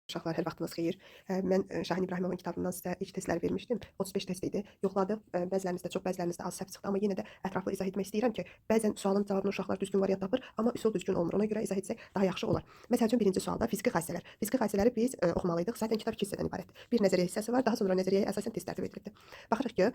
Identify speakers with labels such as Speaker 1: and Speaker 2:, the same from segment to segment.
Speaker 1: Uşaqlar, hər vaxtınız xeyir. Mən Şahin İbrahimovun kitabından sizə ilk testləri vermişdim. 35 test idi. Yoxladıq. Bəzilərinizdə çox, bəzilərinizdə az səhv çıxdı, amma yenə də ətraflı izah etmək istəyirəm ki, bəzən sualın cavabını uşaqlar düzgün variant tapır, amma üsul düzgün olmur. Ona görə izah etsək daha yaxşı olar. Məsəl üçün birinci sualda fiziki xassələr. Fiziki xassələri biz oxumalıydıq. Zaten kitab iki hissədən ibarətdir. Bir nəzəriyyə hissəsi var, daha sonra nəzəriyyəyə əsasən test tərtib edilibdir. Baxırıq ki,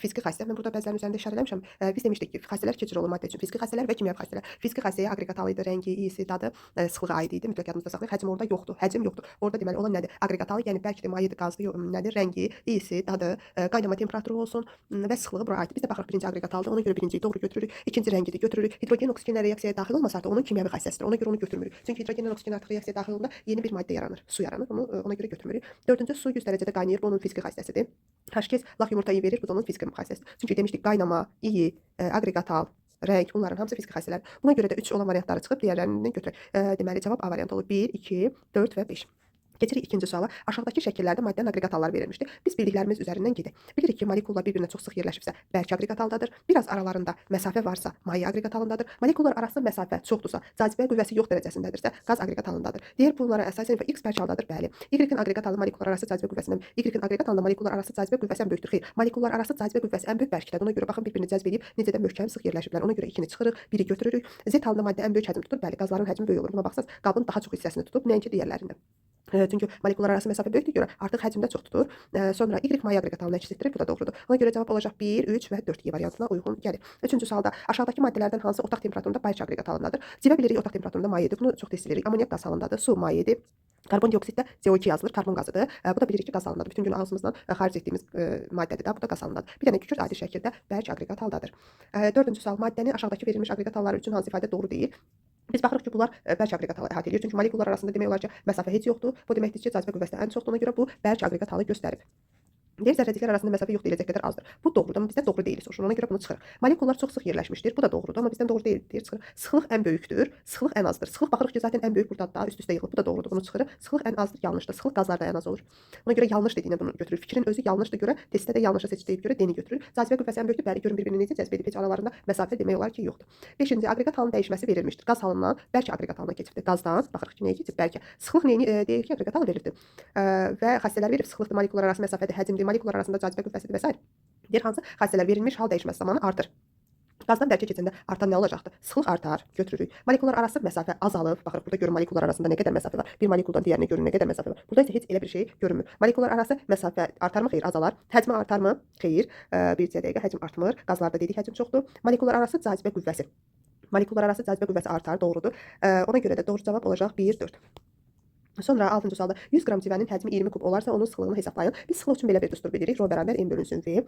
Speaker 1: fiziki xassə, mən burada bəzilərinin üzərində işarə eləmişəm. Biz demişdik ki, xassələr iki cür olur maddə üçün. Fiziki xassələr və kimyəvi xassələr. Fiziki xassəyə aqreqat halı idi, rəngi, iyisi, dadı, sıxlığı aid idi. Mütləq yadımızda saxlayaq. Həcm orada yoxdur. Həcm yoxdur. Orada deməli olan nədir? Aqreqat halı, yəni bərkdir, mayedir, qazdır, nədir? Rəngi, iyisi, dadı, qaynama temperaturu olsun və sıxlığı bura aiddir. Biz də baxırıq birinci aqreqat halıdır. Ona görə birinciyi doğru götürürük. İkinci rəngidir, götürürük. Hidrogen oksigenlə reaksiyaya daxil olmasa artıq onun kimyəvi xassəsidir. Ona görə onu götürmürük. Çünki hidrogenlə oksigen artıq reaksiyaya daxil olanda yeni bir maddə yaranır. Su yaranır. Onu ona görə götürmürük. Dördüncü, su 100 dərəcədə qaynayır. Bu onun fiziki xassəsidir. H lak yumurta iyi verir. Bu da onun fiziki xassəsidir. Çünki demişdik qaynama, iyi, aqreqat hal, rəng, bunların hamısı fiziki xassələr. Buna görə də 3 olan variantları çıxıb digərlərini götürək. Deməli cavab A variantı olur. 1, 2, 4 və 5. Keçirik ikinci suala. Aşağıdakı şəkillərdə maddənin aqreqat halları verilmişdir. Biz bildiklərimiz üzərindən gedək. Bilirik ki, molekullar bir-birinə çox sıx yerləşibsə, bərk aqreqat haldadır. Biraz aralarında məsafə varsa, maye aqreqat halındadır. Molekullar arasında məsafə çoxdursa, cazibə qüvvəsi yox dərəcəsindədirsə, qaz aqreqat halındadır. Deyir bunlara əsasən X bərk haldadır, bəli. Y-in aqreqat halı molekullar arası cazibə qüvvəsindən Y-in aqreqat halında molekullar arası cazibə qüvvəsi ən böyükdür. Xeyr, molekullar arası cazibə qüvvəsi ən böyük bərkdədir. Ona görə baxın bir-birini cəzb edib necə də möhkəm sıx yerləşiblər. Ona görə 2-ni çıxırıq, 1-i götürürük. Z halında maddə ən böyük həcm tutur. Bəli, qazların həcmi böyük olur. Buna baxsaz, qabın daha çox hissəsini tutub, nəinki digərlərindən. Çünki molekullar arası məsafə böyükdür görə artıq həcmdə çox tutur. Sonra Y maye aqreqat halını əks etdirir. Bu da doğrudur. Ona görə cavab olacaq 1, 3 və 4 Y variantına uyğun gəlir. Üçüncü sualda aşağıdakı maddələrdən hansı otaq temperaturunda bərk aqreqat halındadır? Civə bilirik otaq temperaturunda mayedir. Bunu çox tez bilirik. Amoniak qaz halındadır. Su mayedir. Karbondioksid də CO2 yazılır, karbon qazıdır. Bu da bilirik ki, qaz halındadır. Bütün gün ağzımızdan xaric etdiyimiz maddədir də, bu da qaz halındadır. Bir dənə kükürt adi şəkildə bərk aqreqat haldadır. Dördüncü sual, maddənin aşağıdakı verilmiş aqreqat halları üçün hansı ifadə doğru deyil? Biz baxırıq ki, bunlar bərk aqreqat halı əhatə edir. Çünki molekullar arasında demək olar ki, məsafə heç yoxdur. Bu deməkdir ki, cazibə qüvvəsi də ən çoxdur. Ona görə bu bərk aqreqat halı göstərib. Deyir, zərrəciklər arasında məsafə yox deyiləcək qədər azdır. Bu doğrudur, amma bizdən doğru deyil soruşur. Ona görə bunu çıxırıq. Molekullar çox sıx yerləşmişdir. Bu da doğrudur, amma bizdən doğru deyil deyir, çıxırıq. Sıxlıq ən böyükdür, sıxlıq ən azdır. Sıxlıq baxırıq ki, zaten ən böyük burdadır da, üst-üstə yığılıb. Bu da doğrudur, bunu çıxırıq. Sıxlıq ən azdır, yanlışdır. Sıxlıq qazlarda ən az olur. Ona görə yanlış dediyinə bunu götürür. Fikrin özü yanlışdır görə, testdə də yanlışa seç deyib görə D-ni götürür. Cazibə qüvvəsi ən böyükdür. Bəli, görün bir-birini necə cəzb edib, heç aralarında məsafə demək olar ki, yoxdur. Beşinci, aqreqat halının dəyişməsi verilmişdir. Qaz halından bərk aqreqat halına keçibdir. Qazdan baxırıq ki, nəyə keçib? Bərkə. Sıxlıq neyini deyir ki, aqreqat halı verilibdir. Və xassələr verib sıxlıqdır, molekullar arası məsafədir, həcmdir, molekullar arasında cazibə qüvvəsidir və s. Deyir hansı xassələr verilmiş hal dəyişməsi zamanı artır. Qazdan bərkə keçəndə artan nə olacaqdır? Sıxlıq artar, götürürük. Molekullar arası məsafə azalıb. Baxırıq burada görün molekullar arasında nə qədər məsafə var. Bir molekuldan digərinə görün nə qədər məsafə var. Burada isə heç elə bir şey görünmür. Molekullar arası məsafə artarmı? Xeyr, azalar. Həcmi artarmı? Xeyr. Bir dəqiqə həcm artmır. Qazlarda dedik həcm çoxdur. Molekullar arası cazibə qüvvəsi. Molekullar arası cazibə qüvvəsi artar, doğrudur. Ona görə də doğru cavab olacaq 1, 4. Sonra 6-cı sualda 100 qram civənin həcmi 20 kub olarsa onun sıxlığını hesablayın. Biz sıxlıq üçün belə bir düstur bilirik. Rho bərabər M bölünsün V.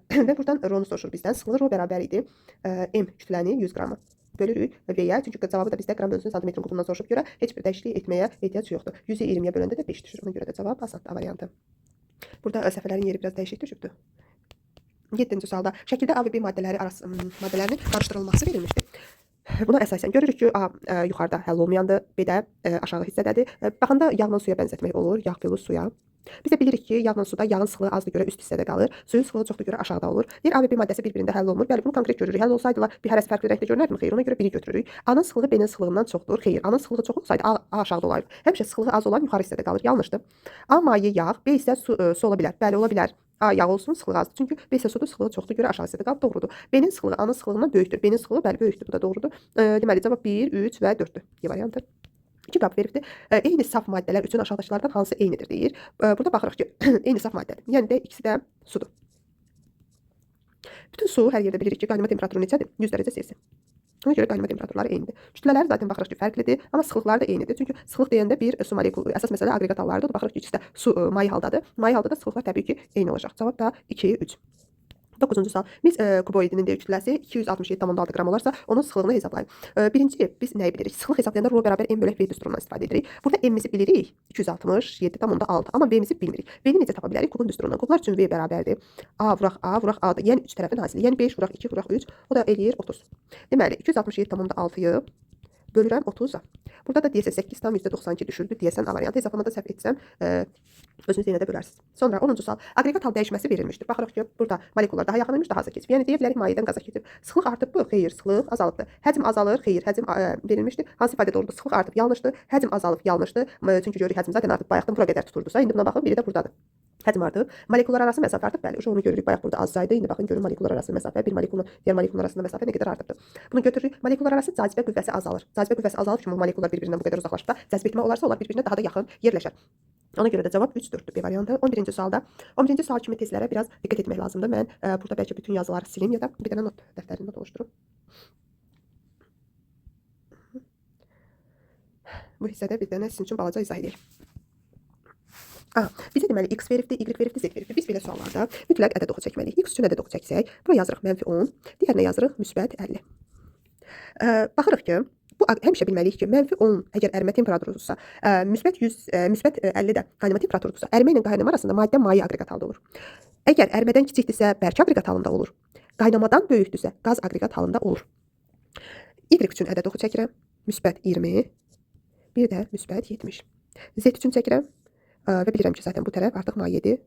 Speaker 1: Və buradan rho-nu soruşur bizdən. Sıxlığı rho bərabər idi. M kütləni 100 qramı bölürük V-yə. Çünki cavabı da bizdə qram bölünsün santimetrin kubundan soruşub görə heç bir dəyişiklik etməyə ehtiyac yoxdur. 100-ü 20-yə böləndə də 5 düşür. Ona görə də cavab asandır A variantı. Burada səhifələrin yeri biraz dəyişik düşübdür. 7-ci sualda şəkildə A və B maddələri arası maddələrinin qarışdırılması verilmişdir. Buna əsasən görürük ki, A yuxarıda həll olmayandır, B də aşağı hissədədir. Baxanda yağla suya bənzətmək olur, yağ plus suya. Biz də bilirik ki, yağla suda yağın sıxlığı azdır görə üst hissədə qalır, suyun sıxlığı çoxdur görə aşağıda olur. Deyir A və B maddəsi bir-birində həll olunmur. Bəli, bunu konkret görürük. Həll olsaydılar bir hərəsi fərqli rəngdə görünərdimi? Xeyr, ona görə biri götürürük. A-nın sıxlığı B-nin sıxlığından çoxdur. Xeyr, A-nın sıxlığı çox olsaydı A aşağıda olardı. Həmişə sıxlığı az olan yuxarı hissədə qalır. Yanlışdır. A maye yağ, B isə su, su ola bilər. Bəli, ola bilər. A yağ olsun, sıxlığı azdır. Çünki B isə sudur, sıxlığı çoxdur, görə aşağı hissədə qalır. Doğrudur. B-nin sıxlığı A-nın sıxlığından böyükdür. B-nin sıxlığı bəli böyükdür. Bu da doğrudur. Deməli cavab 1, 3 və 4-dür. Y variantı. 2 qab veribdir. Eyni saf maddələr üçün aşağıdakılardan hansı eynidir deyir. Burada baxırıq ki, eyni saf maddədir. Yəni də ikisi də sudur. Bütün su hər yerdə bilirik ki, qaynama temperaturu neçədir? 100 dərəcə Selsi. Ona görə qaynama temperaturları eynidir. Kütlələr zaten baxırıq ki, fərqlidir, amma sıxlıqları da eynidir. Çünki sıxlıq deyəndə bir su molekulu, əsas məsələ aqreqat hallarıdır. Baxırıq ki, ikisi də su maye haldadır. Maye halda da sıxlıqlar təbii ki, eyni olacaq. Cavab da 2, 3. 9-cu sual. Mis kuboidinin deyir kütləsi 267,6 qram olarsa, onun sıxlığını hesablayın. Birinci, biz nəyi bilirik? Sıxlıq hesablayanda rho bərabər M bölək V düsturundan istifadə edirik. Burada M-imizi bilirik 267,6, amma V-mizi bilmirik. V-ni necə tapa bilərik? Kubun düsturundan. Kublar üçün V bərabərdir. A vuraq A vuraq A-dır. Yəni 3 tərəfin hasili. Yəni 5 vuraq 2 vuraq 3. O da eləyir 30. Deməli 267,6-yı Bölürəm 30-a. Burada da deyəsən 8,92 düşürdü. Deyəsən A variantı. Hesablamada səhv etsəm, özünüz yenə də bölərsiniz. Sonra 10-cu sual. Aqreqat hal dəyişməsi verilmişdir. Baxırıq ki, burada molekullar daha yaxın imiş, daha aza keçib. Yəni deyə bilərik mayedən qaza keçib. Sıxlıq artıbmı? Xeyr, sıxlıq azalıbdır. Həcm azalır? Xeyr, həcm verilmişdir. Hansı ifadə doğrudur? Sıxlıq artıb, yanlışdır. Həcm azalıb, yanlışdır. Çünki görürük həcm zaten artıb bayaqdan bura qədər tuturdusa, indi buna baxın, biri də buradadır. Həcm artıb. Molekullar arası məsafə artıb. Bəli, onu görürük. Bayaq burada az saydı. İndi baxın görün molekullar arası məsafə, bir molekulun digər molekulun arasında məsafə nə qədər artıbdır. Bunu götürürük. Molekullar arası cazibə qüvvəsi azalır. Cazibə qüvvəsi azalır ki, molekullar bir-birindən bu qədər uzaqlaşıb da cəzb etmə olarsa, onlar bir-birinə daha da yaxın yerləşər. Ona görə də cavab 3-4-dür B variantı. 11-ci sualda. 11-ci sual kimi testlərə biraz diqqət etmək lazımdır. Mən burada bəlkə bütün yazıları silim ya da bir dənə not dəftərində not oluşturum. Bu hissədə bir dənə sizin üçün balaca izah edək. Aha, bizə deməli x veribdir, y veribdir, z veribdir. Biz belə suallarda mütləq ədəd oxu çəkməliyik. X üçün ədəd oxu çəksək, bura yazırıq mənfi 10, digərinə yazırıq müsbət 50. Baxırıq ki, bu həmişə bilməliyik ki, mənfi 10 əgər ərimə temperaturudursa, müsbət 100, müsbət 50 də qaynama temperaturudursa, ərimə ilə qaynama arasında maddə maye aqreqat halda olur. Əgər ərimədən kiçikdirsə, bərk aqreqat halında olur. Qaynamadan böyükdürsə, qaz aqreqat halında olur. Y üçün ədəd oxu çəkirəm. Müsbət 20, bir də müsbət 70. Z üçün çəkirəm. Və bilirəm ki, zaten bu tərəf artıq mayedir.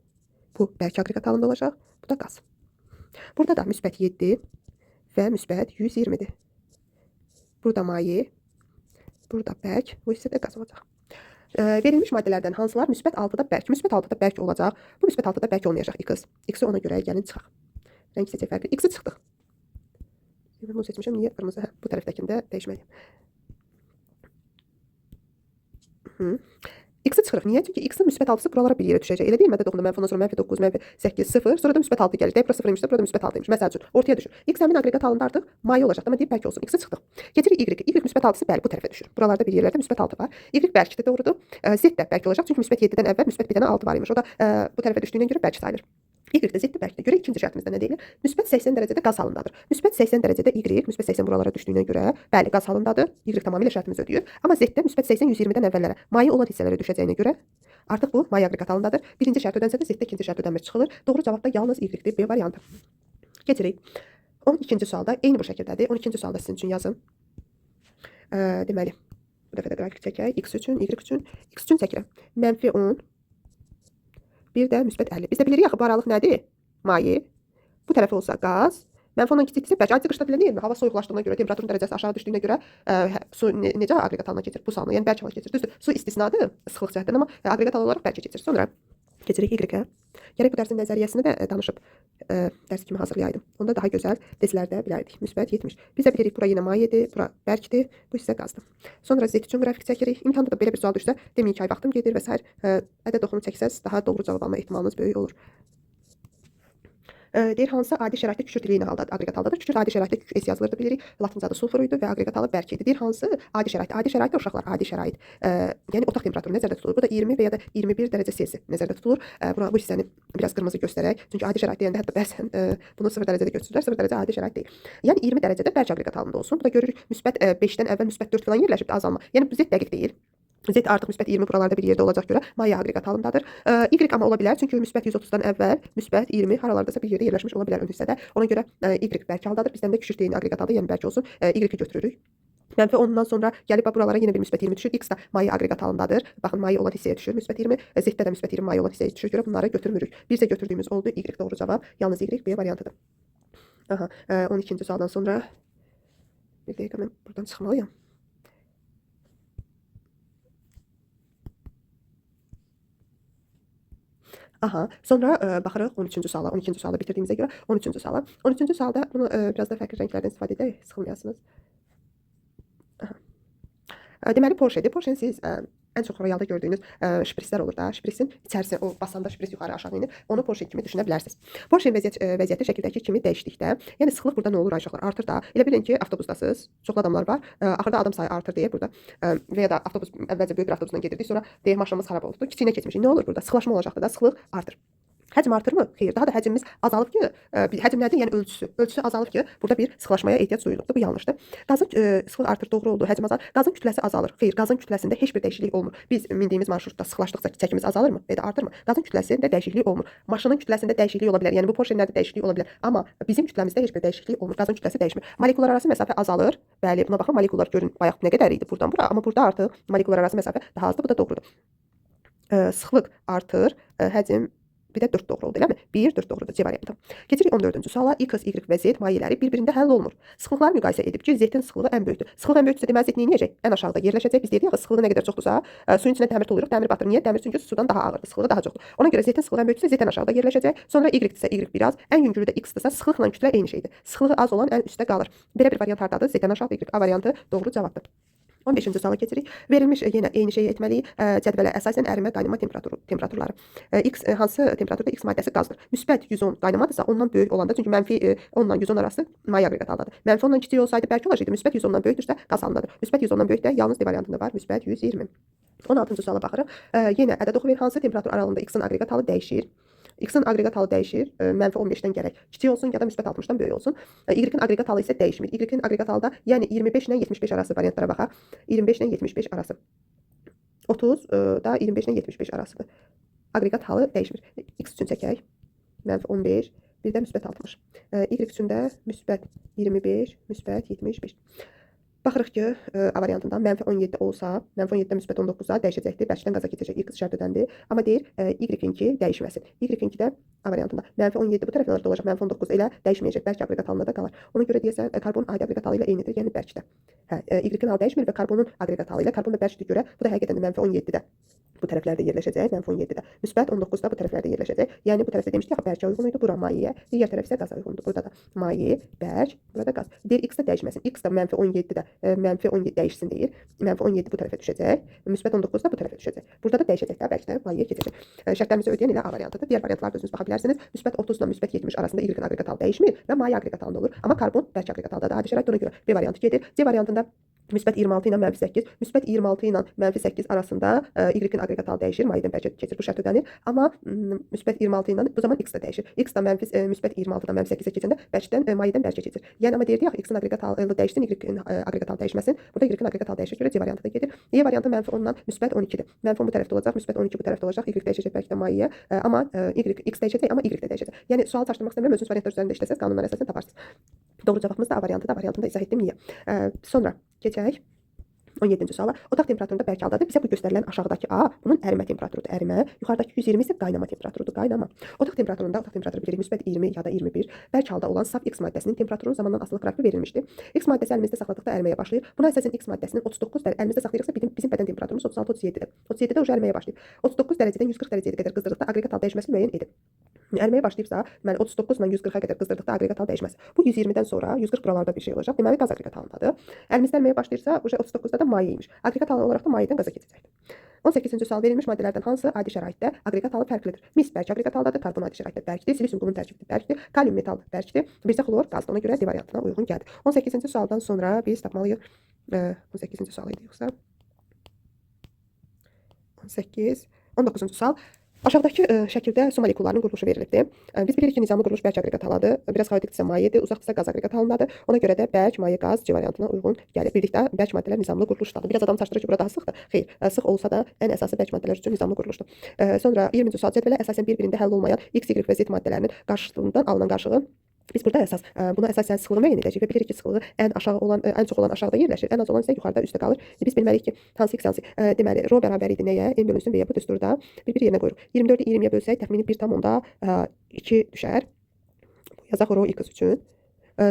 Speaker 1: Bu bərk aqreqat halında olacaq. Bu da qaz. Burada da müsbət 7 və müsbət 120-dir. Burada maye, burada bərk, bu hissə də qaz olacaq. Verilmiş maddələrdən hansılar müsbət 6-da bərk? Müsbət 6-da bərk olacaq. Bu müsbət 6-da bərk olmayacaq X. X-i ona görə gəlin çıxaq. Rəng seçək fərqli. X-i çıxdıq. Mən bunu seçmişəm. Niyə qırmızı? Hə, bu tərəfdəkini də dəyişməliyim. X-i çıxırıq. Niyə? Çünki X-in müsbət 6-sı buralara bir yerə düşəcək. Elə deyil mi? Ədəd oxunda mənfi, ondan sonra mənfi 9, mənfi 8, 0. Sonra da müsbət 6 gəlir. Deyək, bura 0 imişsə, burada müsbət 6 imiş. Məsəl üçün, ortaya düşür. X həmin aqreqat halında artıq maye olacaq. Amma deyib bərk olsun. X-i çıxdıq. Keçirik Y. Y müsbət 6-sı bəli bu tərəfə düşür. Buralarda bir yerlərdə müsbət 6 var. Y bərkdir, doğrudur. Z də bərk olacaq. Çünki müsbət 7-dən əvvəl müsbət bir dənə 6 var imiş. O da bu tərəfə düşdüyünə görə bərk sayılır. Y də Z də bərkdir. Görək ikinci şərtimizdə nə deyilir? Müsbət 80 dərəcədə qaz halındadır. Müsbət 80 dərəcədə Y, müsbət 80 buralara düşdüyünə görə, bəli, qaz halındadır. Y tamamilə şərtimizi ödəyir. Amma Z də müsbət 80 120-dən əvvəllərə maye olan hissələrə düşəcəyinə görə artıq bu maye aqreqat halındadır. Birinci şərt ödənsə də Z-də ikinci şərt ödənmir çıxılır. Doğru cavab da yalnız Y-dir, B variantı. Keçirik. 12-ci sualda eyni bu şəkildədir. 12-ci sualda sizin üçün yazım. Deməli, bu dəfə də qrafik çəkək. X üçün, Y üçün, X üçün çəkirəm. Mənfi 10, bir də müsbət 50. Biz də bilirik axı bu aralıq nədir? Maye. Bu tərəfi olsa qaz. Mənfi 10-dan kiçikdirsə bərk. Aydın qışda belə deyilmi? Hava soyuqlaşdığına görə, temperaturun dərəcəsi aşağı düşdüyünə görə su necə aqreqat halına keçir? Bu salına, yəni bərk hala keçir. Düzdür, su istisnadır sıxlıq cəhətdən, amma aqreqat hal olaraq bərkə keçir. Sonra keçirik Y-ə. Gərək bu dərsin nəzəriyyəsini də danışıb dərs kimi hazırlayaydım. Onda daha gözəl testlərdə bilərdik. Müsbət 70. Biz də bilirik bura yenə mayedir, bura bərkdir, bu hissə qazdır. Sonra Z üçün qrafik çəkirik. İmtahanda da belə bir sual düşsə, deməyin ki, ay vaxtım gedir və s. Ədəd oxunu çəksəz daha doğru cavab alma ehtimalınız böyük olur. Deyir, hansı adi şəraitdə kükürt eyni haldadır, aqreqat haldadır. Kükürt adi şəraitdə S yazılırdı, bilirik. Latınca adı sulfur idi və aqreqat halı bərk idi. Deyir, hansı adi şərait? Adi şəraitdə uşaqlar, adi şərait. Yəni otaq temperaturu nəzərdə tutulur. Burada 20 və ya da 21 dərəcə Selsi nəzərdə tutulur. Buna, bu hissəni biraz qırmızı göstərək. Çünki adi şərait deyəndə hətta bəzən bunu 0 dərəcədə götürürlər. 0 dərəcə adi şərait deyil. Yəni 20 dərəcədə bərk aqreqat halında olsun. Bu da görürük müsbət 5-dən əvvəl müsbət 4 falan yerləşibdir, azalma. Yəni bu Z dəqiq deyil. Z artıq müsbət 20 buralarda bir yerdə olacaq görə maye aqreqat halındadır. Y amma ola bilər, çünki müsbət 130-dan əvvəl müsbət 20 haralardasa bir yerdə yerləşmiş ola bilər ön hissədə. Ona görə Y bərk haldadır. Bizdən də kükürt eyni aqreqat halda, yəni bərk olsun. Y-i götürürük. Mənfi 10-dan sonra gəlib buralara yenə bir müsbət 20 düşür. X da maye aqreqat halındadır. Baxın, maye olan hissəyə düşür müsbət 20. Z-də də müsbət 20 maye olan hissəyə düşür. Görə bunları götürmürük. Bircə götürdüyümüz oldu. Y doğru cavab. Yalnız Y B variantıdır. Aha, 12-ci sualdan sonra bir dəqiqə mən buradan çıxmalıyam. Aha, sonra baxırıq 13-cü suala. 12-ci sualı bitirdiyimizə görə 13-cü suala. 13-cü sualda bunu biraz da fərqli rənglərdən istifadə edək, sıxılmayasınız. Aha. Deməli Porsche-dir. Porsche-ni siz ən çox royalda gördüyünüz şprislər olur da. Şprisin içərisi o basanda şpris yuxarı aşağı inir. Onu Porsche kimi düşünə bilərsiniz. Porsche-nin vəziyyəti şəkildəki kimi dəyişdikdə, yəni sıxlıq burada nə olur ay uşaqlar? Artır da. Elə bilin ki, avtobusdasınız. Çoxlu adamlar var. Axırda adam sayı artır deyə burada və ya da avtobus əvvəlcə böyük bir avtobusla gedirdik, sonra deyək maşınımız xarab oldu. Kiçiyinə keçmişik. Nə olur burada? Sıxlaşma olacaqdır da. Sıxlıq artır. Həcm artırmı? Xeyr, daha da həcmimiz azalıb ki, həcm nədir? Yəni ölçüsü. Ölçüsü azalıb ki, burada bir sıxlaşmaya ehtiyac duyulubdur. Bu yanlışdır. Qazın sıxlıq artır, doğru oldu. Həcm azalır. Qazın kütləsi azalır. Xeyr, qazın kütləsində heç bir dəyişiklik olmur. Biz mindiyimiz marşrutda sıxlaşdıqca çəkimiz azalırmı? Ya da artırmı? Qazın kütləsində dəyişiklik olmur. Maşının kütləsində dəyişiklik ola bilər. Yəni bu porşenlərdə dəyişiklik ola bilər. Amma bizim kütləmizdə heç bir dəyişiklik olmur. Qazın kütləsi dəyişmir. Molekullar arası məsafə azalır. Bəli, buna baxın, molekullar görün bayaq nə qədər idi buradan bura, amma burada artıq molekullar arası məsafə daha azdır. Bu da doğrudur. Sıxlıq artır, həcm bir də 4 doğru oldu, eləmi? 1, 4 doğrudur. C variantı. Keçirik 14-cü suala. X, Y və Z mayeləri bir-birində həll olunmur. Sıxlıqları müqayisə edib ki, Z-in sıxlığı ən böyükdür. Sıxlıq ən böyükdürsə, deməli Z nə edəcək? Ən aşağıda yerləşəcək. Biz dedik axı, sıxlığı nə qədər çoxdursa, suyun içinə dəmir toluyuruq, dəmir batır. Niyə? Dəmir çünki sudan daha ağırdır, sıxlığı daha çoxdur. Ona görə Z-in sıxlığı ən böyükdürsə, Z ən aşağıda yerləşəcək. Sonra Y-dirsə, Y biraz. Ən yüngülü də X-dirsə, sıxlıqla kütlə eyni şeydir. Sıxlığı az olan ən üstdə qalır. Belə bir variant hardadır? Z ən aşağıda Y. A variantı doğru cavabdır. 15-ci suala keçirik. Verilmiş yenə eyni şeyi etməliyik. Cədvələ əsasən ərimə, qaynama temperaturları. X hansı temperaturda X maddəsi qazdır? Müsbət 110 qaynamadırsa, ondan böyük olanda, çünki mənfi 10 ilə 110 arası maye aqreqat haldadır. Mənfi 10-dan kiçik olsaydı bərk olacaqdı. Müsbət 110-dan böyükdürsə qaz halındadır. Müsbət 110-dan böyük də yalnız D variantında var. Müsbət 120. 16-cı suala baxırıq. Yenə ədəd oxu ver. Hansı temperatur aralığında X-in aqreqat halı dəyişir? X-in aqreqat halı dəyişir. Mənfi 15-dən gərək kiçik olsun ya da müsbət 60-dan böyük olsun. Y-in aqreqat halı isə dəyişmir. Y-in aqreqat halı da, yəni 25 ilə 75 arası variantlara baxaq. 25 ilə 75 arası. 30 da 25 ilə 75 arasıdır. Aqreqat halı dəyişmir. X üçün çəkək. Mənfi 15, bir də müsbət 60. Y üçün də müsbət 25, müsbət 75. Baxırıq ki, A variantından mənfi 17 olsa, mənfi 17-dən müsbət 19-a dəyişəcəkdir. Bərkdən qaza keçəcək. X şərt ödəndi. Amma deyir, Y-inki dəyişməsin. Y-inki də A variantında mənfi 17 bu tərəflərdə olacaq, mənfi 19 elə dəyişməyəcək. Bərk aqreqat halında da qalar. Ona görə deyəsən, karbon adi aqreqat halı ilə eynidir, yəni bərkdə. Hə, Y-in halı dəyişmir və karbonun aqreqat halı ilə, karbon da bərkdir görə, bu da həqiqətən də mənfi 17-də bu tərəflərdə yerləşəcək, mənfi 17-də. Müsbət 19-da bu tərəflərdə yerləşəcək. Yəni bu tərəfdə demişdik axı bərkə uyğun idi, bura mayeyə, digər tərəf isə qaza uyğundur. Burada da maye, bərk, burada qaz. Deyir X də dəyişməsin. X də mənfi 17-də, mənfi 17 dəyişsin deyir. Mənfi 17 bu tərəfə düşəcək. Müsbət 19 da bu tərəfə düşəcək. Burada da dəyişəcək də, bərkdən mayeyə keçəcək. Şərtlərimizi ödəyən elə A variantıdır. Digər variantlarda özünüz baxa bilərsiniz. Müsbət 30 ilə müsbət 70 arasında Y-in aqreqat halı dəyişmir və maye aqreqat halında olur. Amma karbon bərk aqreqat haldadır. Adi şərait ona görə B variantı gedir. C variantında müsbət 26 ilə mənfi 8, müsbət 26 ilə mənfi 8 arasında Y-in aqreqat halı dəyişir, mayedən bərkə keçir, bu şərt ödənir. Amma müsbət 26 ilə bu zaman X də dəyişir. X da mənfi müsbət 26-dan mənfi 8-ə keçəndə bərkdən mayedən bərkə keçir. Yəni amma deyirdi axı X-in aqreqat halı dəyişsin, Y-in aqreqat halı dəyişməsin. Burada Y-in aqreqat halı dəyişir görə C variantı da gedir. Y variantı mənfi 10-dan müsbət 12-dir. Mənfi 10 bu tərəfdə olacaq, müsbət 12 bu tərəfdə olacaq. Y dəyişəcək bərkdən mayeyə, amma Y X dəyişəcək, amma Y də dəyişəcək. Yəni sualı çaşdırmaq istəmirəm, özünüz variantlar üzərində işləsəz qanunlara əsasən taparsınız. Doğru cavabımız da A variantıdır. A variantında izah etdim niyə. Sonra keçək 17-ci suala. Otaq temperaturunda bərk haldadır. Bizə bu göstərilən aşağıdakı A bunun ərimə temperaturudur. Ərimə. Yuxarıdakı 120 isə qaynama temperaturudur. Qaynama. Otaq temperaturunda, otaq temperaturu bilirik müsbət 20 ya da 21 bərk halda olan saf X maddəsinin temperaturunun zamandan asılı qrafiki verilmişdir. X maddəsi əlimizdə saxladıqda əriməyə başlayır. Buna əsasən X maddəsinin 39 dərəcə əlimizdə saxlayırıqsa bizim bədən temperaturumuz 36-37-dir. 37-də uca əriməyə başlayır. 39 dərəcədən 140 dərəcəyə qədər qızdırdıqda aqreqat hal dəyişməsini müəyyən edin. Əriməyə başlayıbsa, deməli 39 ilə 140-a qədər qızdırdıqda aqreqat hal dəyişməsi. Bu 120-dən sonra 140 buralarda bir şey olacaq. Deməli qaz aqreqat halındadır. Əlimizdə əriməyə başlayırsa, uca 39-da da maye imiş. Aqreqat halı olaraq da mayedən qaza keçəcəkdir. 18-ci sual verilmiş maddələrdən hansı adi şəraitdə aqreqat halı fərqlidir? Mis bərk aqreqat haldadır, karbon adi şəraitdə bərkdir, silisium qumun tərkibli bərkdir, kalium metal bərkdir, bircə xlor qazdır. Ona görə D variantına uyğun gəldi. 18-ci sualdan sonra biz tapmalıyıq. 18-ci sual idi yoxsa? 18, 19-cu sual. Aşağıdakı şəkildə su molekullarının quruluşu verilibdir. Biz bilirik ki, nizamlı quruluş bərk aqreqat halıdır. Biraz xaotikdirsə mayedir, uzaqdırsa qaz aqreqat halındadır. Ona görə də bərk, maye, qaz C variantına uyğun gəlir. Birlikdə bərk maddələr nizamlı quruluşdadır. Biraz adam çaşdırır ki, bura daha sıxdır. Xeyr, sıx olsa da ən əsası bərk maddələr üçün nizamlı quruluşdur. Sonra 20-ci sual cədvələ əsasən bir-birində həll olmayan X, Y və Z maddələrinin qarşılığından alınan qarşığı. Biz burada əsas buna əsasən sıxlığı müəyyən edəcəyik və bilirik ki, sıxlığı ən aşağı olan, ən çox olan aşağıda yerləşir, ən az olan isə yuxarıda üstdə qalır. Biz bilməliyik ki, hansı X hansı. Deməli, rho bərabər idi nəyə? M bölünsün V-yə. Bu düsturda bir-bir yerinə qoyuruq. 24-ü 20-yə bölsək təxmini 1,2 düşər. Yazaq rho X üçün.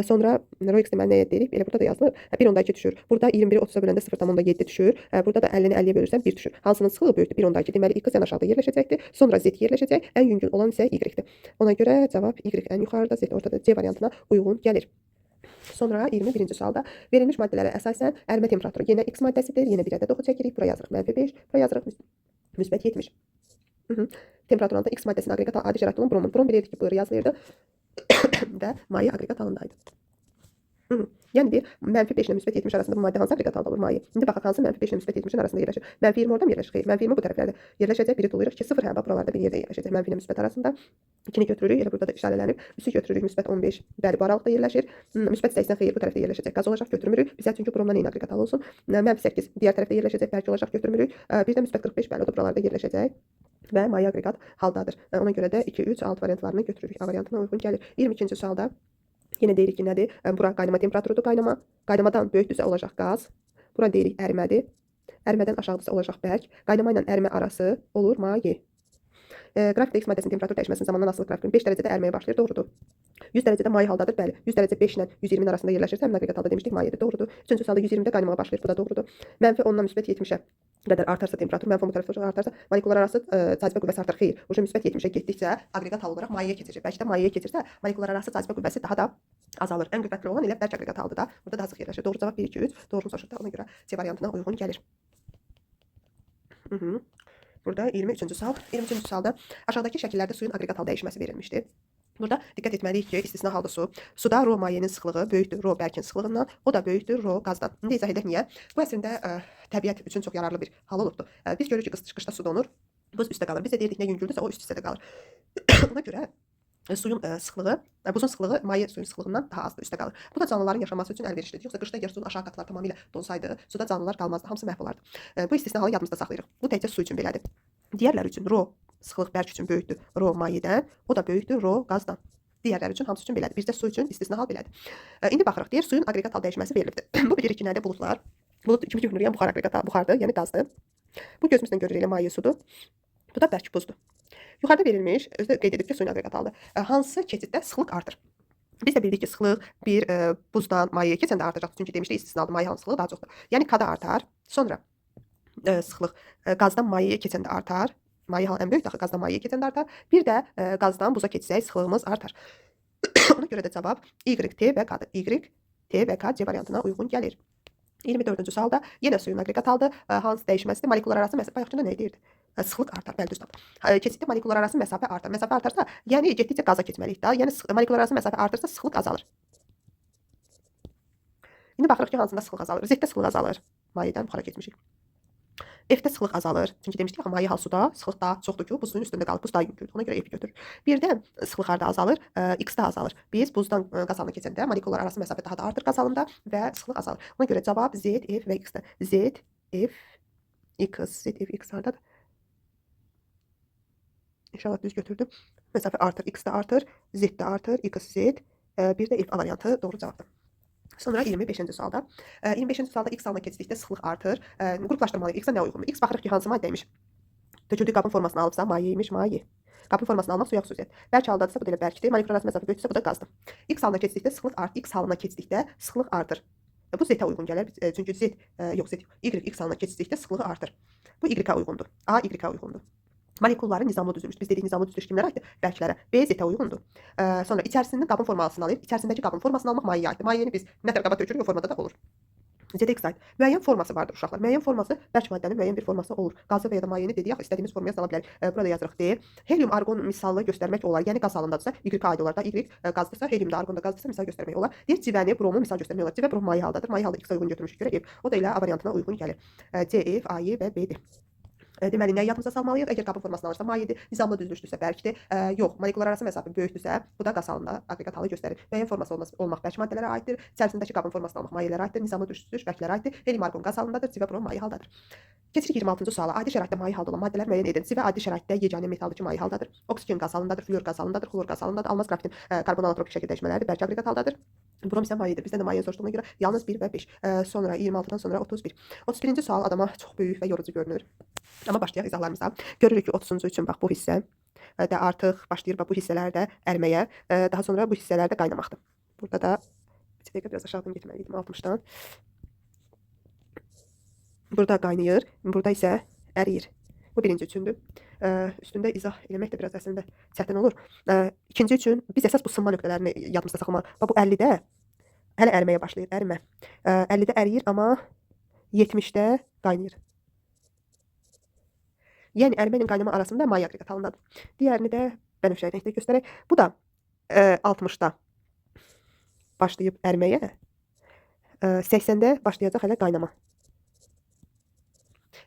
Speaker 1: Sonra rho X deməli nəyə deyirik? Elə burada da yazılıb. 1,2 düşür. Burada 21-i 30-a böləndə 0,7 düşür. Burada da 50-ni 50-yə bölürsən 1 düşür. Hansının sıxlığı böyükdür? 1,2. Deməli X ən aşağıda yerləşəcəkdir. Sonra Z yerləşəcək. Ən yüngül olan isə Y-dir. Ona görə cavab Y ən yuxarıda, Z ortada, C variantına uyğun gəlir. Sonra 21-ci sualda verilmiş maddələrə əsasən ərimə temperaturu yenə X maddəsidir. Yenə bir ədəd oxu çəkirik. Bura yazırıq mənfi 5, bura yazırıq müsbət 70. Temperaturunda X maddəsinin aqreqat adi şəraitdə olan bromun. Brom bilirdik ki, bır yazılırdı və maye aqreqat halındaydı. Yəni bir mənfi 5 ilə müsbət 70 arasında bu maddə hansı aqreqat halda olur? Maye. İndi baxaq hansı mənfi 5 ilə müsbət 70-in arasında yerləşir. Mənfi 20 orada mı yerləşir? Xeyr. Mənfi 20 bu tərəflərdə yerləşəcək. Biri tullayırıq ki, 0 hə, bax buralarda bir yerdə yerləşəcək. Mənfi ilə müsbət arasında. 2-ni götürürük, elə burada da işarələnib. 3-ü götürürük, müsbət 15. Bəli, bu aralıqda yerləşir. Müsbət 80 xeyir, bu tərəfdə yerləşəcək. Qaz olacaq, götürmürük. Bizə çünki bromdan eyni aqreqat halı olsun. Mənfi 8 digər tərəfdə yerləşəcək, bərk olacaq, götürmürük. Bir də müsbət 45, bəli, o da buralarda yerləşəcək və maye aqreqat haldadır. Ona görə də 2, 3, 6 variantlarını götürürük. A variantına uyğun gəlir. 22-ci sualda yenə deyirik ki, nədir? Bura qaynama temperaturudur, qaynama. Qaynamadan böyükdürsə olacaq qaz. Bura deyirik ərimədir. Ərimədən aşağıdırsa olacaq bərk. Qaynama ilə ərimə arası olur maye. Qrafikdə X maddəsinin temperatur dəyişməsinin zamandan asılı qrafikin 5 dərəcədə əriməyə başlayır, doğrudur. 100 dərəcədə maye haldadır, bəli. 100 dərəcə 5 ilə 120-nin arasında yerləşirsə, həmin aqreqat halda demişdik mayedir, doğrudur. Üçüncü sualda 120-də qaynamağa başlayır, bu da doğrudur. Mənfi 10-dan müsbət 70-ə qədər artarsa temperatur, mənfi 10 bu tərəfdə olacaq, artarsa molekullar arası cazibə qüvvəsi artar. Xeyr, ucu müsbət 70-ə getdikcə aqreqat hal olaraq mayeyə keçəcək. Bəlkə də mayeyə keçirsə, molekullar arası cazibə qüvvəsi daha da azalır. Ən qüvvətli olan elə bərk aqreqat haldır da. Burada daha sıx yerləşir. Doğru cavab 1, 2, 3. Doğrunu soruşur da, ona görə C variantına uyğun gəlir. Hı -hı. Burada 23-cü sual. 23-cü sualda aşağıdakı şəkillərdə suyun aqreqat hal dəyişməsi verilmişdir. Burada diqqət etməliyik ki, istisna halda su. Suda ro mayenin sıxlığı böyükdür ro bərkin sıxlığından, o da böyükdür ro qazdan. İndi izah edək niyə? Bu əslində təbiət üçün çox yararlı bir hal olubdur. Biz görürük ki, qışda su donur, buz üstə qalır. Biz də deyirdik nə yüngüldürsə o üst hissədə qalır. Ona görə suyun sıxlığı, buzun sıxlığı maye suyun sıxlığından daha azdır, üstə qalır. Bu da canlıların yaşaması üçün əlverişlidir. Yoxsa qışda əgər suyun aşağı qatları tamamilə donsaydı, suda canlılar qalmazdı, hamısı məhv olardı. Bu istisna halı yadımızda saxlayırıq. Bu təkcə su üçün belədir. Digərləri üçün ro sıxlıq bərk üçün böyükdür ro mayedən, o da böyükdür ro qazdan. Digərləri üçün, hamısı üçün belədir. Bircə su üçün istisna hal belədir. İndi baxırıq. Deyir, suyun aqreqat hal dəyişməsi verilibdir. Bu bilirik ki, nədir? Buludlar. Bulud kimi görünür? Yəni buxar aqreqat, buxardır, yəni qazdır. Bu gözümüzlə görürük, elə maye sudur. Bu da bərk buzdur. Yuxarıda verilmiş, özü də qeyd edib ki, suyun aqreqat halıdır. Hansı keçiddə sıxlıq artır? Biz də bildik ki, sıxlıq bir buzdan mayeyə keçəndə artacaq. Çünki demişdik istisnadır, maye halının sıxlığı daha çoxdur. Yəni K-da artar. Sonra sıxlıq qazdan mayeyə keçəndə artar. Maye halı ən böyükdür, axı qazdan mayeyə keçəndə artar. Bir də qazdan buza keçsək sıxlığımız artar. Ona görə də cavab Y, T və K-dır. Y, T və K C variantına uyğun gəlir. 24-cü sualda yenə suyun aqreqat halıdır. Hansı dəyişməsidir? Molekullar arası məsafə. Bayaqkında nə deyirdi? Sıxlıq artar, bəli, düz tapdım. Keçiddə molekullar arası məsafə artar. Məsafə artarsa, yəni getdikcə qaza keçməliyik də. Yəni molekullar arası məsafə artırsa sıxlıq azalır. İndi baxırıq ki, hansında sıxlıq azalır. Z-də sıxlıq azalır. Mayedən buxara keçmişik. F-də sıxlıq azalır. Çünki demişdik axı maye hal suda sıxlıq daha çoxdur ki, bu suyun üstündə qalır. Buz daha yüngüldür. Ona görə F götürür. Bir də sıxlıq harda azalır? X-də azalır. Biz buzdan qaz halına keçəndə molekullar arası məsafə daha da artır qaz halında və sıxlıq azalır. Ona görə cavab Z, F və X-də. Z, F, X, Z, F, X hardadır? İnşallah düz götürdüm. Məsafə artır, X də artır, Z də artır, X, Z, bir də F A variantı doğru cavabdır. Sonra 25-ci sualda. 25-ci sualda X halına keçdikdə sıxlıq artır. Qruplaşdırmalıyıq. X-ə nə uyğundur? X baxırıq ki, hansı maddəymiş? Töküldüyü qabın formasını alıbsa, maye imiş, maye. Qabın formasını almaq suya xüsusiyyət. Bərk haldadırsa, bu da elə bərkdir. Molekullar arası məsafə böyükdürsə, bu da qazdır. X halına keçdikdə sıxlıq art, X halına keçdikdə sıxlıq artır. Bu Z-ə uyğun gələr. Çünki Z, yox Z, Y X halına keçdikdə sıxlığı artır. Bu Y-ə uyğundur. A Y-ə uyğundur. Molekulları nizamlı düzülmüşdür. Biz dedik nizamlı düzülüş kimlərə aiddir? Bərklərə. B Z-ə uyğundur. Sonra içərisinin qabın formasını alır. İçərisindəki qabın formasını almaq mayeyə aiddir. Mayeni biz nə tər qaba tökürük, o formada da olur. Z X aid. Müəyyən forması vardır uşaqlar. Müəyyən forması bərk maddənin müəyyən bir forması olur. Qazı və ya da mayeni dedik, axı istədiyimiz formaya sala bilərik. Burada yazırıq D. Helium arqon misalı göstərmək olar. Yəni qaz halındadırsa Y aid olar da. Y qazdırsa, helium da arqon da qazdırsa misal göstərmək olar. Deyir civəni, bromu misal göstərmək olar. Civə brom maye haldadır. Maye halda X-ə uyğun götürmüşük görə F. O da elə A variantına uyğun gəlir. C, F, A, Y və B-dir. Deməli, nəyi yadımıza salmalıyıq? Əgər qabın formasını alırsa mayedir, nizamlı düzülüşdürsə bərkdir. Yox, molekullar arası məsafə böyükdürsə, bu da qaz halında aqreqat halı göstərir. Müəyyən forması olmaq bərk maddələrə aiddir. İçərisindəki qabın formasını almaq mayelərə aiddir. Nizamlı düzülüş bərklərə aiddir. Helium arqon qaz halındadır, civə brom maye haldadır. Keçirik 26-cı suala. Adi şəraitdə maye halda olan maddələr müəyyən edin. Civə adi şəraitdə yeganə metaldır ki, maye haldadır. Oksigen qaz halındadır, flüor qaz halındadır, xlor qaz halındadır. Almaz qrafitin karbon alotropik şəkil dəyişmələridir, bərk aqreqat haldadır. Brom isə mayedir. Bizdən də maye soruşduğuna görə yalnız 1 və 5. Sonra 26-dan sonra 31. 31-ci sual adama çox böyük və yorucu görünür. Amma başlayaq izahlarımıza. Görürük ki, 30-cu üçün bax bu hissə də artıq başlayır bax bu hissələr də əriməyə, daha sonra bu hissələr də qaynamaqdır. Burada da bir dəqiqə biraz aşağıdan getməliydim 60-dan. Burada qaynayır, burada isə əriyir. Bu birinci üçündür. Üstündə izah eləmək də biraz əslində çətin olur. İkinci üçün biz əsas bu sınma nöqtələrini yadımızda saxlamalıyıq. Bax bu 50-də hələ əriməyə başlayır, ərimə. 50-də əriyir, amma 70-də qaynayır. Yəni ərimə ilə qaynama arasında maye aqreqat halındadır. Digərini də bənövşəyi rəngdə göstərək. Bu da 60-da başlayıb əriməyə, 80-də başlayacaq hələ qaynama.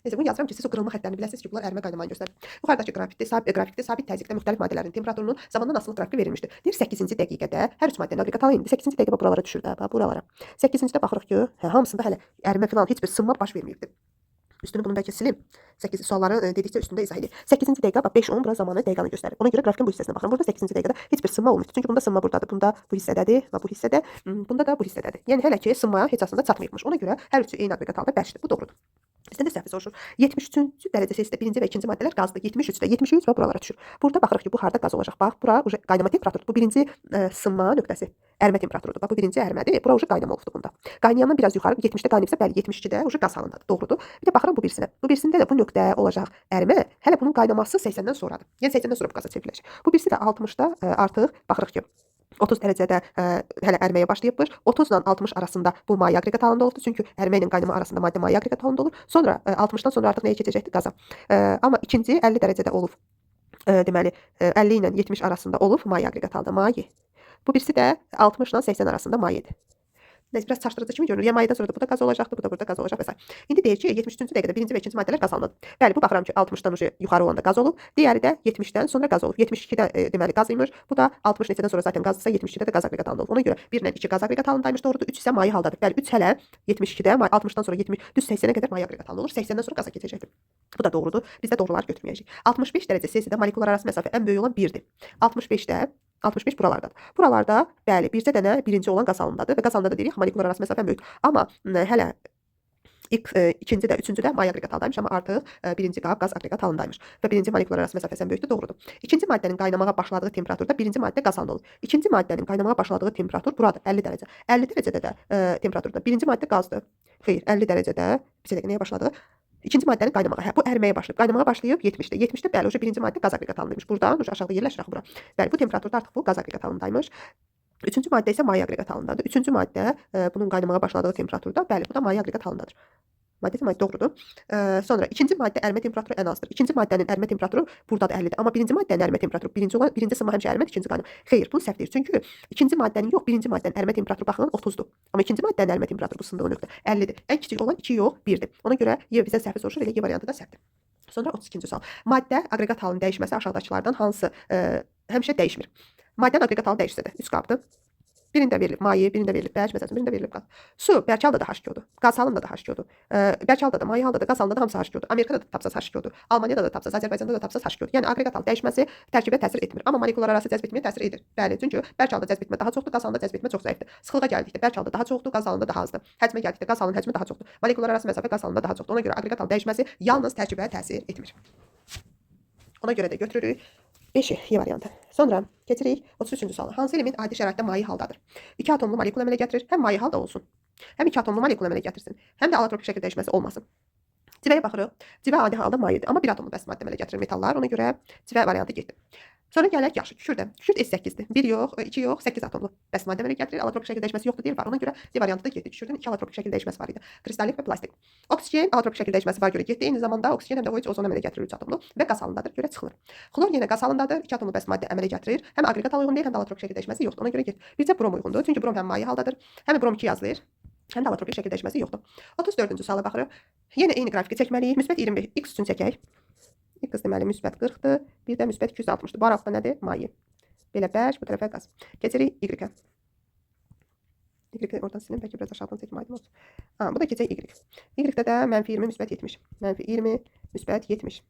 Speaker 1: Neyse, bunu yazıram ki, siz o qırılma xəttlərini biləsiniz ki, bunlar ərimə qaynamanı göstərir. Yuxarıdakı qrafikdə sabit təzyiqdə müxtəlif maddələrin temperaturunun zamandan asılı qrafiki verilmişdir. Deyir 8-ci dəqiqədə hər üç maddənin aqreqat halı indi 8-ci dəqiqə buralara düşür də, bax buralara. 8-cidə baxırıq ki, hə, hamısında hələ ərimə filan heç bir sınma baş verməyibdir. Üstünü bunu bəlkə silim. 8 sualları dedikcə üstündə izah edeyim. 8-ci dəqiqə bax 5-10 bura zamanı dəqiqəni göstərir. Ona görə qrafikin bu hissəsinə baxıram. Burada 8-ci dəqiqədə heç bir sınma olmayıbdır. Çünki bunda sınma buradadır, bunda bu hissədədir, və bu hissədə, bunda da bu hissədədir. Yəni hələ ki sınmaya heç aslında çatmayıbmış. Ona görə hər üçü eyni aqreqat halda bərkdir. Bu doğrudur. Bizdən də səhvi soruşur. 73-cü dərəcə Selsidə birinci və ikinci maddələr qazdır. 73-də 73 və buralara düşür. Burada baxırıq ki, bu harda qaz olacaq. Bax, bura uje qaynama temperaturudur. Bu birinci sınma nöqtəsi. Ərimə temperaturudur. Bax, bu birinci ərimədir. Bura uje qaynama olubdur bunda. Qaynayandan biraz yuxarı 70-də qaynayıbsa, bəli, 72-də uje qaz halındadır. Doğrudur. Bir də baxıram bu birisinə. Bu birisində də bu nöqtə olacaq ərimə. Hələ bunun qaynaması 80-dən sonradır. Yəni 80-dən sonra bu qaza çevriləcək. Bu birisi də 60-da artıq baxırıq ki, 30 dərəcədə hələ əriməyə başlayıbmış. 30 ilə 60 arasında bu maye aqreqat halında olubdur. Çünki ərimə ilə qaynama arasında maddə maye aqreqat halında olur. Sonra 60-dan sonra artıq nəyə keçəcəkdir? Qaza. Amma ikinci 50 dərəcədə olub. Deməli 50 ilə 70 arasında olub maye aqreqat halında maye. Bu birisi də 60 ilə 80 arasında mayedir. Neyse, biraz çaşdırıcı kimi görünür. Yəni mayedən sonra da bu da qaz olacaqdır, bu da burada qaz olacaq və s. İndi deyir ki, 73-cü dəqiqədə birinci və ikinci maddələr qaz halındadır. Bəli, bu baxıram ki, 60-dan uje yuxarı olanda qaz olub. Digəri də 70-dən sonra qaz olub. 72-də deməli qaz imiş. Bu da 60 neçədən sonra zaten qazdırsa 72-də də qaz aqreqat halında olub. Ona görə 1 ilə 2 qaz aqreqat halındaymış, doğrudur. 3 isə maye haldadır. Bəli, 3 hələ 72-də, 60-dan sonra 70, düz 80-ə qədər maye aqreqat halında olur. 80-dən sonra qaza keçəcəkdir. Bu da doğrudur. Biz də doğruları götürməyəcəyik. 65 dərəcə Selsidə molekullar arası məsafə ən böyük olan 1-dir. 65-də 65 buralardadır. Buralarda bəli, bircə dənə birinci olan qaz halındadır və qaz halında da deyirik molekullar arası məsafə ən böyük. Amma hələ ilk, ikinci də, üçüncü də maye aqreqat halındaymış, amma artıq birinci qab qaz aqreqat halındaymış və birinci molekullar arası məsafəsi ən böyükdür, doğrudur. İkinci maddənin qaynamağa başladığı temperaturda birinci maddə qaz halında olur. İkinci maddənin qaynamağa başladığı temperatur buradır, 50 dərəcə. 50 dərəcədə də temperaturda birinci maddə qazdır. Xeyr, 50 dərəcədə bir dəqiqə nəyə başladı? İkinci maddənin qaynamağa, hə, bu əriməyə başlayıb. Qaynamağa başlayıb 70-də. 70-də bəli, uje birinci maddə qaz aqreqat halındaymış. Buradan uje aşağıda yerləşir axı bura. Bəli, bu temperaturda artıq bu qaz aqreqat halındaymış. Üçüncü maddə isə maye aqreqat halındadır. Üçüncü maddə bunun qaynamağa başladığı temperaturda, bəli, bu da maye aqreqat halındadır. Maddə maddə doğrudur. Sonra ikinci maddə ərimə temperaturu ən azdır. İkinci maddənin ərimə temperaturu buradadır 50-dir. Amma birinci maddənin ərimə temperaturu birinci olan birinci sınma həmişə ərimədir, ikinci qaynama. Xeyr, bunu səhv deyir. Çünki ikinci maddənin yox, birinci maddənin ərimə temperaturu baxın 30-dur. Amma ikinci maddənin ərimə temperaturu bu sındığı nöqtə 50-dir. Ən kiçik olan 2 yox, 1-dir. Ona görə Y bizdən səhvi soruşur, elə Y variantı da səhvdir. Sonra 32-ci sual. Maddə aqreqat halının dəyişməsi aşağıdakılardan hansı həmişə dəyişmir? Maddənin aqreqat halı dəyişsə də 3 qabdır. Birində verilib maye, birində verilib bərk, məsəl üçün, birində verilib qaz. Su bərk halda da H2O-dur. Qaz halında da H2O-dur. Bərk halda da, maye halda da, qaz halında da hamısı H2O-dur. Amerikada da tapsaz H2O-dur. Almaniyada da tapsaz, Azərbaycanda da tapsaz H2O-dur. Yəni aqreqat hal dəyişməsi tərkibə təsir etmir. Amma molekullar arası cəzb etməyə təsir edir. Bəli, çünki bərk halda cəzb etmə daha çoxdur, qaz halında cəzb etmə çox zəifdir. Sıxlığa gəldikdə bərk halda daha çoxdur, qaz halında daha azdır. Həcmə gəldikdə qaz halının həcmi daha çoxdur. Molekullar arası məsafə qaz halında daha çoxdur. Ona görə aqreqat hal dəyişməsi yalnız tərkibə təsir etmir. Ona görə də götürürük 5-i Y variantı. Sonra keçirik 33-cü suala. Hansı element adi şəraitdə maye haldadır? 2 atomlu molekul əmələ gətirir. Həm maye halda olsun, həm 2 atomlu molekul əmələ gətirsin, həm də alotropik şəkil dəyişməsi olmasın. Civəyə baxırıq. Civə adi halda mayedir, amma bir atomlu bəs maddə əmələ gətirir metallar. Ona görə civə variantı getdi. Sonra gələk yaxşı, kükürdə. Kükürd S8-dir. 1 yox, 2 yox, 8 atomlu. Bəs maddə əmələ gətirir. Alotropik şəkil dəyişməsi yoxdur deyir, var. Ona görə D variantı da getdi. Kükürdün 2 alotropik şəkil dəyişməsi var idi. Kristallik və plastik. Oksigen alotropik şəkil dəyişməsi var görə getdi. Eyni zamanda oksigen həm də O3 ozon əmələ gətirir 3 atomlu və qaz halındadır. Görə çıxılır. Xlor yenə qaz halındadır. 2 atomlu bəs maddə əmələ gətirir. Həm aqreqat halı uyğun deyil, həm də alotropik şəkil dəyişməsi yoxdur. Ona görə getdi. Bircə brom uyğundur. Çünki brom həm maye haldadır, həm brom 2 yazılır. Həm də alotropik şəkil dəyişməsi yoxdur. 34-cü suala baxırıq. Yenə eyni qrafiki çəkməliyik. Müsbət 25 x üçün çəkək. X deməli müsbət 40-dır, bir də müsbət 260-dır. Bu aralıqda nədir? Maye. Belə bərk, bu tərəfə qaz. Keçirik Y-ə. Y oradan silim, bəlkə biraz aşağıdan çəkim aydın olsun. Ha, bu da keçək Y. Y-də də mənfi 20, müsbət 70. Mənfi 20, müsbət 70.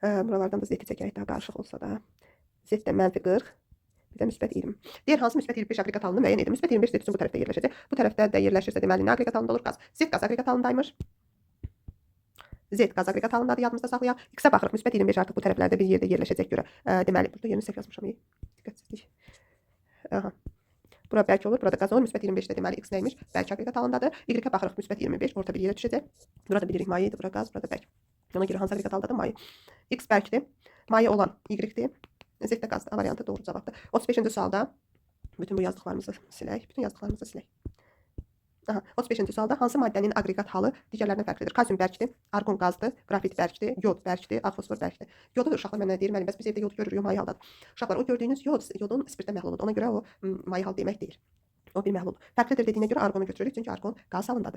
Speaker 1: Buralardan da Z-i çəkək, daha qarışıq olsa da. Z də mənfi 40, bir də müsbət 20. Deyir, hansı müsbət 25 aqreqat halını müəyyən edin. Müsbət 25 Z üçün bu tərəfdə yerləşəcək. Bu tərəfdə də yerləşirsə, deməli, nə aqreqat halında olur? Qaz. Z qaz aqreqat halındaymış. Z qaz aqreqat halındadır, yadımızda saxlayaq. X-ə baxırıq, müsbət 25 artıq bu tərəflərdə bir yerdə yerləşəcək görə. Deməli, burada yerini səhv yazmışam. Diqqətsizlik. Aha. Bura bərk olur, burada qaz olur. Müsbət 25-də deməli X nəymiş? Bərk aqreqat halındadır. Y-ə baxırıq, müsbət 25 orta bir yerə düşəcək. Burada bilirik maye idi, bura qaz, burada bərk. Ona görə hansı aqreqat haldadır? Maye. X bərkdir. Maye olan Y-dir. Z də qazdır. A variantı doğru cavabdır. 35-ci sualda bütün bu yazdıqlarımızı silək. Bütün yazdıqlarımızı silək. Aha, 35-ci sualda hansı maddənin aqreqat halı digərlərindən fərqlidir? Kalsium bərkdir, argon qazdır, qrafit bərkdir, yod bərkdir, ağ fosfor bərkdir. Yodu uşaqlar mənə deyir, müəllim, bəs biz evdə yod görürük, maye haldadır. Uşaqlar, o gördüyünüz yod, yodun spirtdə məhluludur. Ona görə o maye hal demək deyil. O bir məhluldur. Fərqlidir dediyinə görə arqonu götürürük, çünki arqon qaz halındadır.